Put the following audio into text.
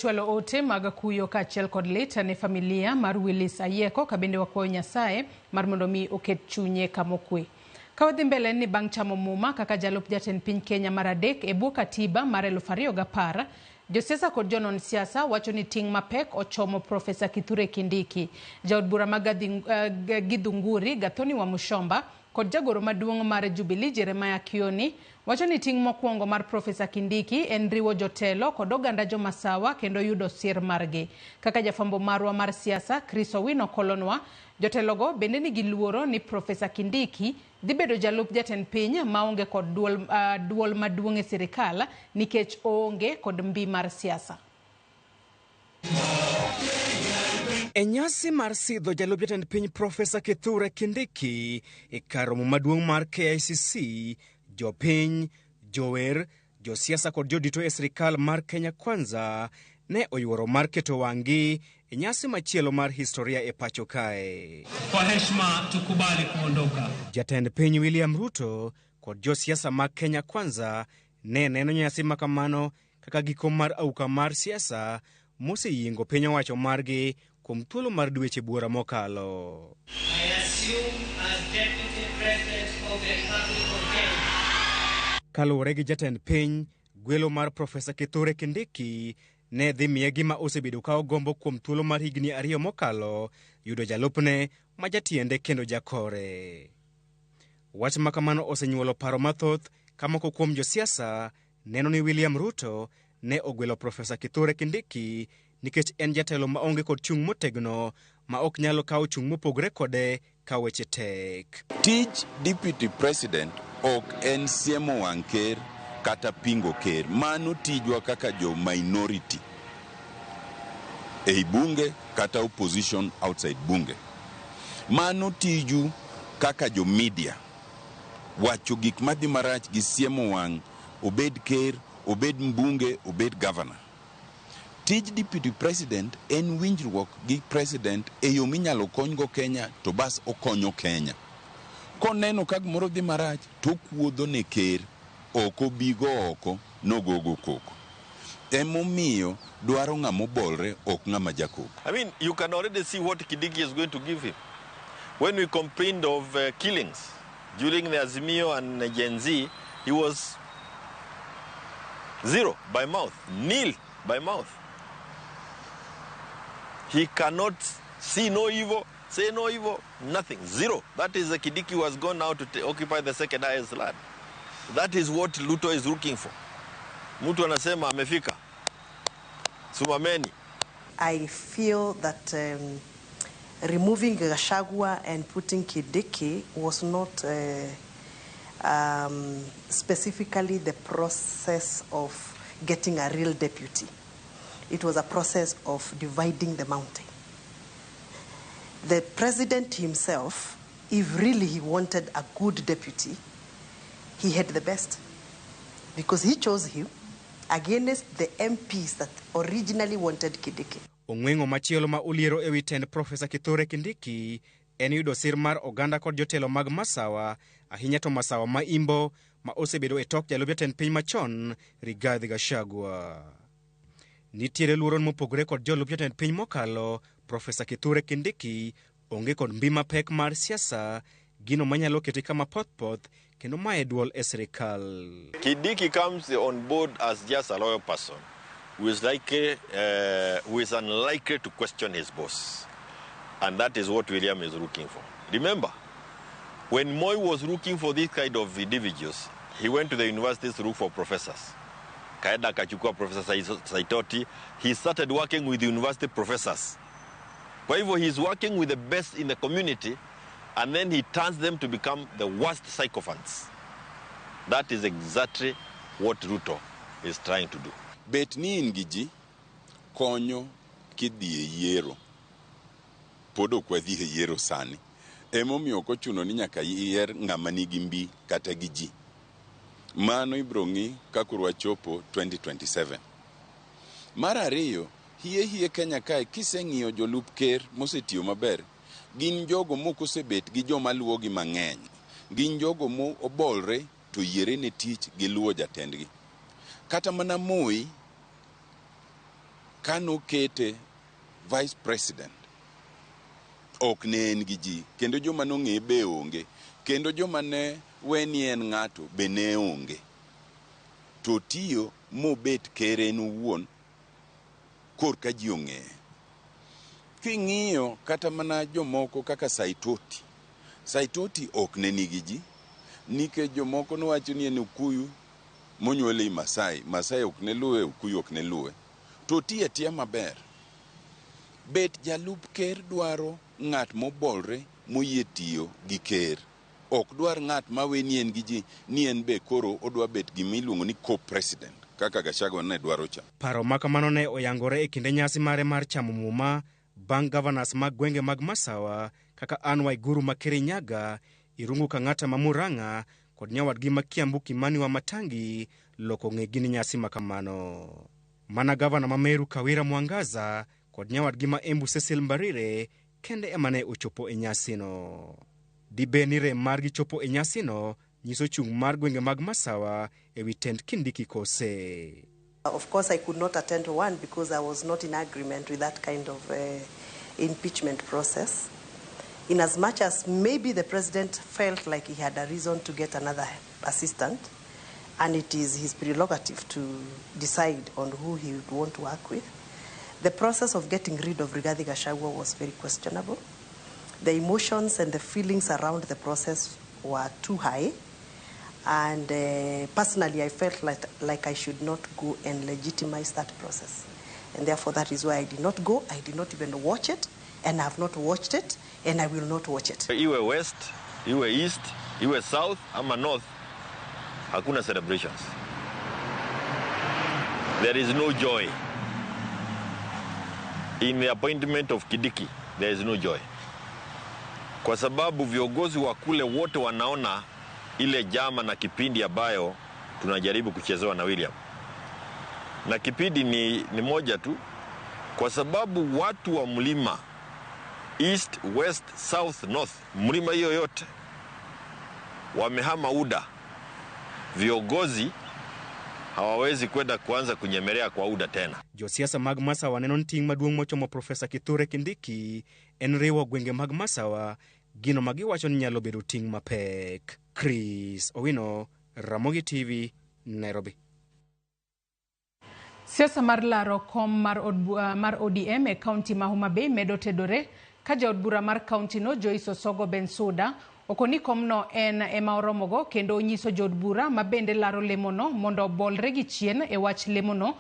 Chwalo ote mag kuyo kaachiel kod lit ne familia mar Willis Ayieko kabende wakwayo Nyasaye mar mondo mi oket chunye kamokwe. Ka wadhi mbele ni bang' chamo muma kaka jalup jatend piny Kenya mar adek e bwo katiba mar 2010, josiasa kod jonon siasa wacho ni ting' mapek ochomo Profesa Kithure Kindiki. Jaod bura ma Githunguri Gathoni Wamuchomba kod jagoro maduong' mar Jubilee Jeremiah Kioni wacho ni ting' mokwongo mar Profesa Kindiki en riwo jotelo kod oganda jomasawa kendo yudo sir margi. Kaka jafwambo marwa mar siasa Chris Owino kolonwa, jotelogo bende nigi luoro ni Profesa Kindiki dhi bedo jalup jatend piny maonge kod duol maduong' e sirikal nikech oonge kod mbi mar siasa. E nyasi mar sidho jalup jatend piny Profesa Kithure Kindiki e kar romo maduong' mar KICC, jopiny, jower, josiasa kod jodito e sirikal mar Kenya Kwanza ne oyuoro mar keto wang'gi e nyasi machielo mar historia e pacho kae. Kwa heshima tukubali kuondoka. Jatend piny William Ruto kod josiasa mag Kenya Kwanza ne neno nyasi makamano kaka giko mar auka mar siasa moseyiengo piny owacho margi kuom thuolo mar dweche buora mokalo. I assume as Deputy President of the Republic of Kenya. Kaluwore gi jatend piny, gwelo mar Profesa Kithure Kindiki ne dhi miye gima osebedo ka ogombo kuom thuolo mar higni 2 mokalo, yudo jalupne ma jatiende kendo jakore. Wach ma kamano osenyuolo paro mathoth ka moko kuom josiasa neno ni William Ruto ne ogwelo Profesa Kithure Kindiki nikech en jatelo maonge kod chung' motegno ma ok nyalo kawo chung' mopogore kode ka weche tek. Tij Deputy President ok en siemo wang' ker kata pingo ker. Mano tijwa kaka jo minority ei bunge kata opposition outside bunge. Mano tiju kaka jo media. Wacho gik madhi marach gi siemo wang' obed ker, obed mbunge, obed governor. Tij Deputy President en winjruok gi President e yo minyalo konygo Kenya to bas okonyo Kenya. Koneno ka gimoro dhi marach to okuodho ne ker, ok obigo oko nogogo koko. Emomiyo dwaro ng'ama obolre ok ng'ama jakoko. I mean, you can already see what Kindiki is going to give him. When we complained of killings during the Azimio and Gen Z, he was zero by mouth, nil by mouth. He cannot see no evil, say no evil, nothing, zero. That is the Kindiki who has gone now to occupy the second highest land. That is what Ruto is looking for. Mtu anasema amefika. Sumameni. I feel that removing Gachagua and putting Kindiki was not specifically the process of getting a real deputy. It was a process of dividing the mountain. The president himself, if really he wanted a good deputy, he had the best, because he chose him against the MPs that originally wanted Kindiki. Ong'weng'o machielo ma oliero ewi tend Profesa Kithure Kindiki en yudo sir mar oganda kod jotelo mag Masawa, ahinya to Masawa ma Imbo ma osebedo e tok jalup jatend piny machon Rigathi Gachagua. Nitiere luoro mopogore kod jolup jatend piny mokalo, Profesa Kithure Kindiki onge kod mbi mapek mar siasa, gino manyalo kete kama pothpoth kendo maye duol e sirikal. Kindiki comes on board as just a loyal person who is likely, who is unlikely to question his boss. And that is what William is looking for. Remember, when Moi was looking for this kind of individuals, he went to the universities to look for professors. Kaenda akachukua Professor Saitoti. He started working with the university professors. Kwa hivyo, he is working with the best in the community, and then he turns them to become the worst sycophants. That is exactly what Ruto is trying to do. Bet ni in gi ji konyo kidhi e yiero. Pod ok wadhi e yiero sani. Emomiyo ok ochuno ni nyaka yier ng'ama nigi mbi kata gi ji. Mano ibiro ng'i ka koro wachopo 2027. Mar ariyo, hie hie Kenya kae kiseng'iyo jolup ker mosetiyo maber, gin jogo mok osebet gi joma luwogi mang'eny. Gin jogo mo obolre to yiere ne tich giluwo jatendgi. Kata mana Moi Kanokete vice president, ok ne en gi ji, kendo joma nong'eye be onge, kendo joma ne we ni en ng'ato be ne onge. To tiyo mobet ker en owuon korka ji ong'eye. King'iyo kata mana jomoko kaka Saitoti, Saitoti ok ne nigi ji, nikech jomoko nowacho ni en Okuyu monyuol ei Masai, Masai ok ne luwe, Okuyu ok ne luwe. To tiyo atiya maber. Bet jalup ker dwaro ng'at mobolre moyie tiyo gi ker. Ok dwar ng'at mawe ni en gi ji, ni en be koro odwa bet gima iluongo ni co-president kaka Gachagua ne dwaro cha. Paro ma kamano ne oyangore e kinde nyasi mare mar chamo muma bang' governors mag gwenge mag Masawa kaka Anne Waiguru ma Kirinyaga, Irungu Kang'ata ma Murang'a kod nyawadgi ma Kiambu Kimani Wamatangi loko ng'egi ni nyasi ma kamano. Mana gavana ma Meru Kawira Mwangaza kod nyawadgi ma Embu Cecil Mbarire kende ema ne ochopo e nyasino. Dibed ni rem margi chopo e nyasino nyiso chung' mar gwenge mag Masawa e wi tend Kindiki kose. Of course, I could not attend one because I was not in agreement with that kind of impeachment process. In as much as maybe the president felt like he had a reason to get another assistant, and it is his prerogative to decide on who he would want to work with, the process of getting rid of Rigathi Gachagua was very questionable. The emotions and the feelings around the process were too high. And personally, I felt like I should not go and legitimize that process. And therefore, that is why I did not go. I did not even watch it, and I have not watched it, and I will not watch it. Iwe west, iwe east, iwe south ama north, hakuna celebrations. There is no joy. In the appointment of Kindiki, there is no joy. Kwa sababu viongozi wa kule wote wanaona ile jama na kipindi ambayo tunajaribu kuchezewa na William. Na kipindi ni moja tu, kwa sababu watu wa mlima east, west, south, north, mlima hiyo yote wamehama UDA. Viongozi hawawezi kwenda kuanza kunyemelea kwa UDA tena. Josiasa mag Masawa neno ni ting' maduong' mochomo Profesa Kithure Kindiki en riwo gwenge mag Masawa, gino ma giwacho ni nyalo bedo ting' mapek. Chris Owino, Ramogi TV, Nairobi. Siasa mar laro kom mar ODM e kaunti ma Homa Bay medo tedore ka jaod bura mar kaunti no Joyce Osogo Bensuda okoni komno en ema oromogo kendo onyiso jood bura ma bende laro lemono mondo obolre gi chien e wach lemono.